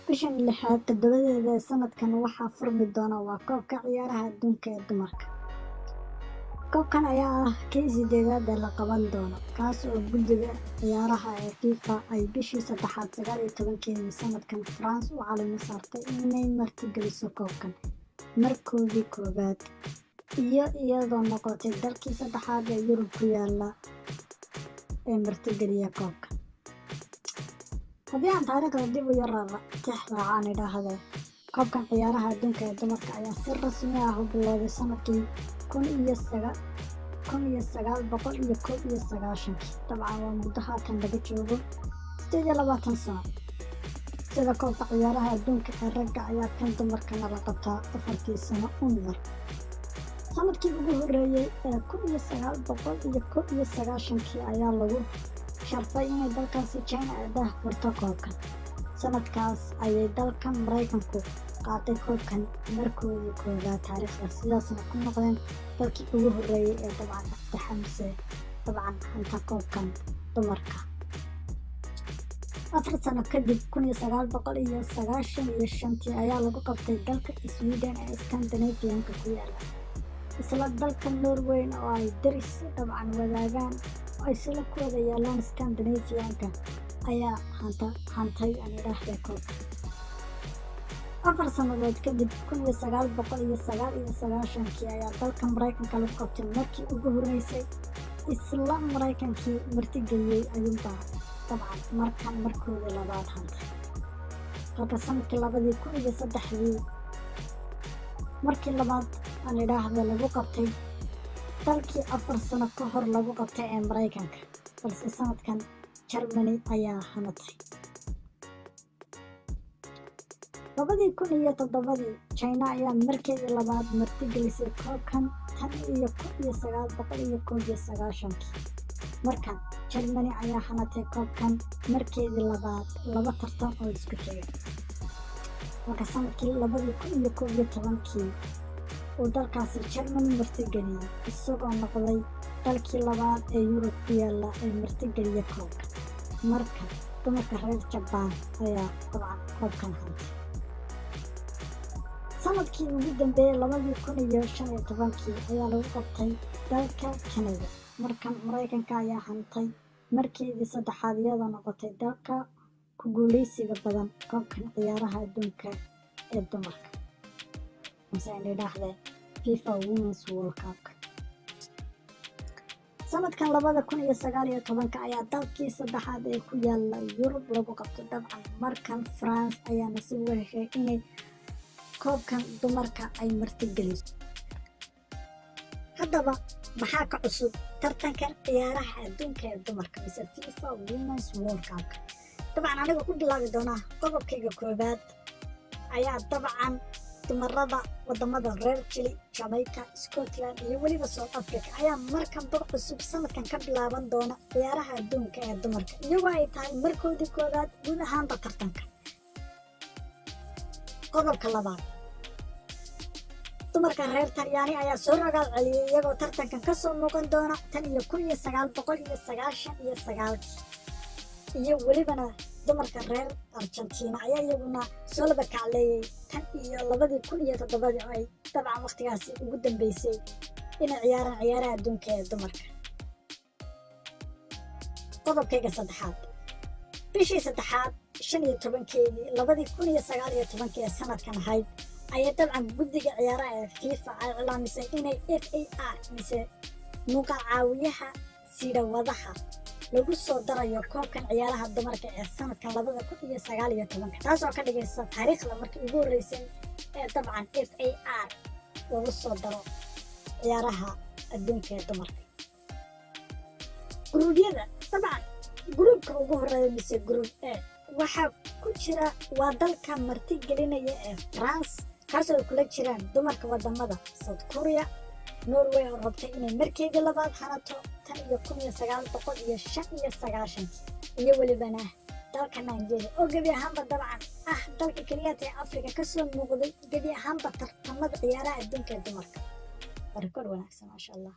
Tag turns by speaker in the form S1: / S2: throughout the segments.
S1: Bishan lixaad 7deeda sanadkan waxaa furmi doona waa koobka ciyaaraha adduunka ee dumarka. Koobkan ayaa ah kii sideedaad ee la qaban doono, kaas oo guddiga ciyaaraha ee FIFA ay bishii saddexaad 19-keedii sanadkan France u caleemo saartay inay martigeliso koobkan markoodii koowaad, iyo iyadoo noqotay dalkii saddexaad ee Yurub ku yaala ee martigeliya koobkan. Haddii aan taariikhda dib u yar tix raacaan idhaahdee, koobkan ciyaaraha adduunka ee dumarka ayaa si rasmi ah u bilowday sanadkii 1991-kii. Dabcan waa muddo haatan laga joogo 28 sano. Sida koobka ciyaaraha adduunka ee ragga ayaa kan dumarkana la qabtaa 4-tii sano un mar. Sanadkii ugu horreeyey ee 1991-kii ayaa lagu sharfay inay dalkaasi China ay daah furto koobkan. Sanadkaas ayay dalka Maraykanku qaatay koobkan markoodii koowaad taariikhda, sidaasna ku noqdeen dalkii ugu horreeyey ee dabcan mise dabcan hanta koobkan dumarka. 4 sano kadib, 1995-tii ayaa lagu qabtay dalka Sweden ee Scandinavianka ku yaala. Isla dalka Norway oo ay daris dabcan wadaagaan oo ay isla ku wada yaalaan Scandinavianka ayaa hantay aan idhaahda koobka. 4 sannadood kadib, 1999-kii ayaa dalka Maraykanka lagu qabtay markii ugu horreysay. Isla Maraykankii martigeliyey ayuunbaa dabcan markan markoodii labaad hantay, halka sanadkii 2003-dii markii labaad aan idhaahda lagu qabtay dalkii 4 sano ka hor lagu qabtay ee Maraykanka, balse sanadkan Germany ayaa hanatay. 2007-dii China ayaa markeedii labaad martigelisay koobkan tan iyo 1991-kii. Markan Germany ayaa hanatay koobkan markeedii labaad laba tartan oo isku xigay, halka sanadkii 2011-kii uu dalkaasi Germany martigeliyey, isagoo noqday dalkii labaad ee Yurub ku yaala ee martigeliya koobka. Marka dumarka reer Jabaan ayaa dabcan koobkan hantay. Sanadkii ugu dambeeyey, 2015-kii ayaa lagu qabtay dalka Canada. Markan Maraykanka ayaa hantay markeedii saddexaad, iyadoo noqotay dalka ku guuleysiga badan koobkan ciyaaraha adduunka ee dumarka, mise aan idhaahdee FIFA Women's World Cup. Sanadkan 2019-ka ayaa dalkii saddexaad ee ku yaala Yurub lagu qabtay. Dabcan markan France ayaa nasiib u heshay inay koobkan dumarka ay martigeliso. Haddaba maxaa ka cusub tartankan ciyaaraha adduunka ee dumarka mise FIFA Women's World Cup? Dabcan aniga ku bilaabi doonaa qodobkayga koowaad ayaa dabcan dumarada wadamada reer Chile, Jamaica, Scotland iyo weliba South Africa ayaa markan bog cusub sanadkan ka bilaaban doona ciyaaraha adduunka ee dumarka, iyagoo ay tahay markoodii koowaad guud ahaanba tartanka. Qodobka labaad, dumarka reer Talyaani ayaa soo rogaal celiyey, iyagoo tartankan kasoo muuqan doona tan iyo 1999-kii. Iyo welibana dumarka reer Argentina ayaa iyaguna soo laba kacleeyey tan iyo 2007-dii, oo ay dabcan wakhtigaasi ugu dambeysay inay ciyaaraan ciyaaraha adduunka ee dumarka. Qodobkayga saddexaad, bishii saddexaad 15-keedii 2019-kii ee sanadkan ahayd ayay dabcan guddiga ciyaaraha ee FIFA ay iclaamisay inay VAR mise muuqaal caawiyaha siidhawadaha lagu soo darayo koobkan ciyaaraha dumarka ee sanadkan 2019-ka, taasoo ka dhigaysa taariikhda markii ugu horreysay ee dabcan VAR lagu soo daro ciyaaraha adduunka ee dumarka. Guruubyada, dabcan gruubka ugu horeeya mise group A waxaa ku jira waa dalka marti gelinaya ee France, kaasoo ay kula jiraan dumarka wadamada South Korea, Norway oo rabtay inay markeedii labaad hanato tan iyo 1995-kii, iyo welibana dalka Nigeria oo gebi ahaanba dabcan ah dalka keliyaata ee Africa kasoo muuqday gebi ahaanba tartamada ciyaaraha adduunka ee dumarka. Waa rikoor wanaagsan, maasha Allah.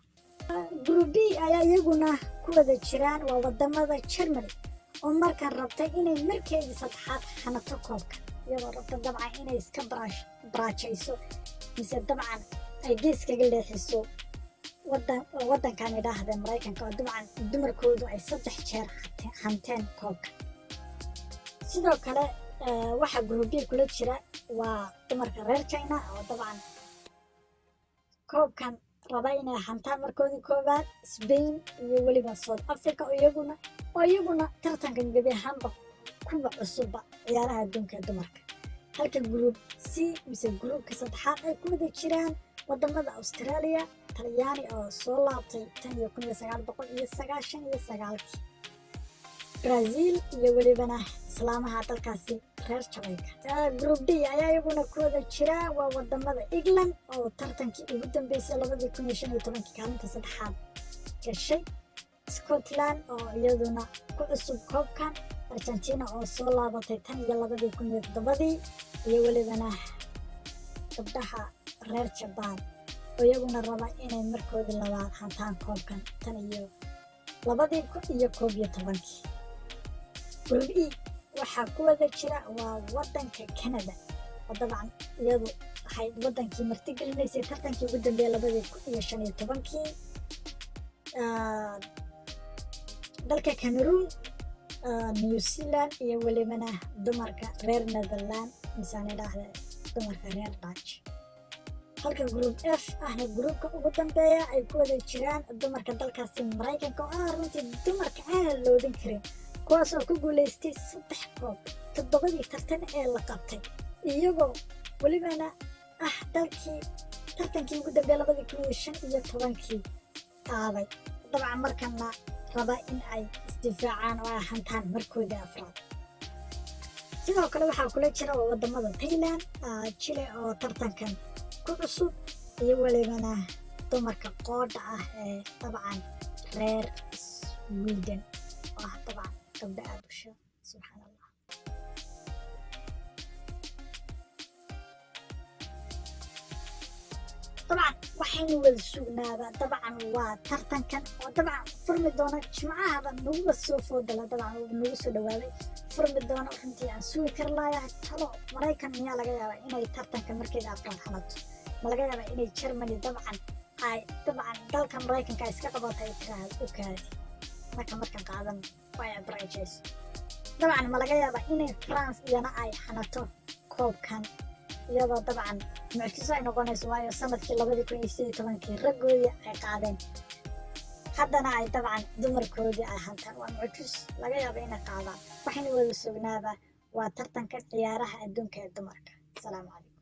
S1: Group B ayaa iyaguna ku wada jiraan waa wadamada Germany oo markaan rabtay inay markeedii saddexaad hanato koobka. iyadoo rabta dabcan inay iska baraajayso mise dabcan ay gees kaga leexiso wadankan idhaahda Maraykanka, oo dabcan dumarkoodu ay 3 jeer hanteen koobka. Sidoo kale waxaa group B kula jira waa dumarka reer China, oo dabcan koobkan raba inay hantaan markoodii koowaad, Spain iyo weliba South Africa, oo iyaguna tartankan gebi ahaanba kuwa cusubba ciyaaraha adduunka ee dumarka, halka group C mise groupka saddexaad ay ku wada jiraan wadamada Australia, Talyaani oo soo laabtay tan iyo 1999-kii, Brazil iyo welibana islaamaha dalkaasi reer Jamaica. Group D ayaa iyaguna ku wada jira, waa wadamada England oo tartankii ugu dambeysay 2015-kii kaalinta saddexaad gashay, Scotland oo iyaduna ku cusub koobkan, Argentina oo soo laabatay tan iyo 2007-dii, iyo welibana gabdhaha reer Jabaan oo iyaguna raba inay markoodii labaad hantaan koobkan tan iyo 2011-kii. Group E waxaa ku wada jira waa wadanka Canada, oo dabcan iyadu waxay wadankii martigelinaysay tartankii ugu dambeeyay 2015-kii, dalka Cameroon, New Zealand iyo welibana dumarka reer Netherland, misaan idhaahda dumarka reer Dutch, halka group F ahna groupka ugu dambeeya ay ku wada jiraan dumarka dalkaasi Maraykanka, oo ah runtii dumarka aanan loodin karin, kuwaas oo ku guuleystay saddex koob toddobadii tartan ee la qabtay, iyagoo welibana ah dalkii tartankii ugu dambeeya 2015-kii qaaday, dabcan markana raba in ay isdifaacaan oo ay hantaan markoodii afraad. Sidoo kale waxaa kula jira oo wadamada Thailand, Chile oo tartankan ku cusub, iyo welibana dumarka qoodha ah ee dabcan reer Sweden, oo ah dabcan gabdho aada u shidan, subxaan Allah. Dabcan waxaynu wada sugnaaba dabcan waa tartankan oo dabcan furmi doona jimcahaba naguba soo foodala, dabcan nagu soo dhawaaday, furmi doono. Runtii aan sugi kar laayahay. Talo Maraykan miyaa laga yaabaa inay tartanka markeeda afraad hanato? Ma laga yaabaa inay Germany dabcan ay dabcan dalka Maraykanka iska qabato, ay tiraahdo u kaadi marka markan qaadan oo ay abrajayso? Dabcan ma laga yaabaa inay France iyana ay hanato koobkan, iyadoo dabcan mucjiso ay noqonayso, waayo sanadkii 2018-kii raggoodii ay qaadeen, haddana ay dabcan dumarkoodii ay hantaan? Waa mucjis laga yaaba inay qaadaan. Waxayna wada sugnaaba waa tartanka ciyaaraha adduunka ee dumarka. Asalaamu calaykum.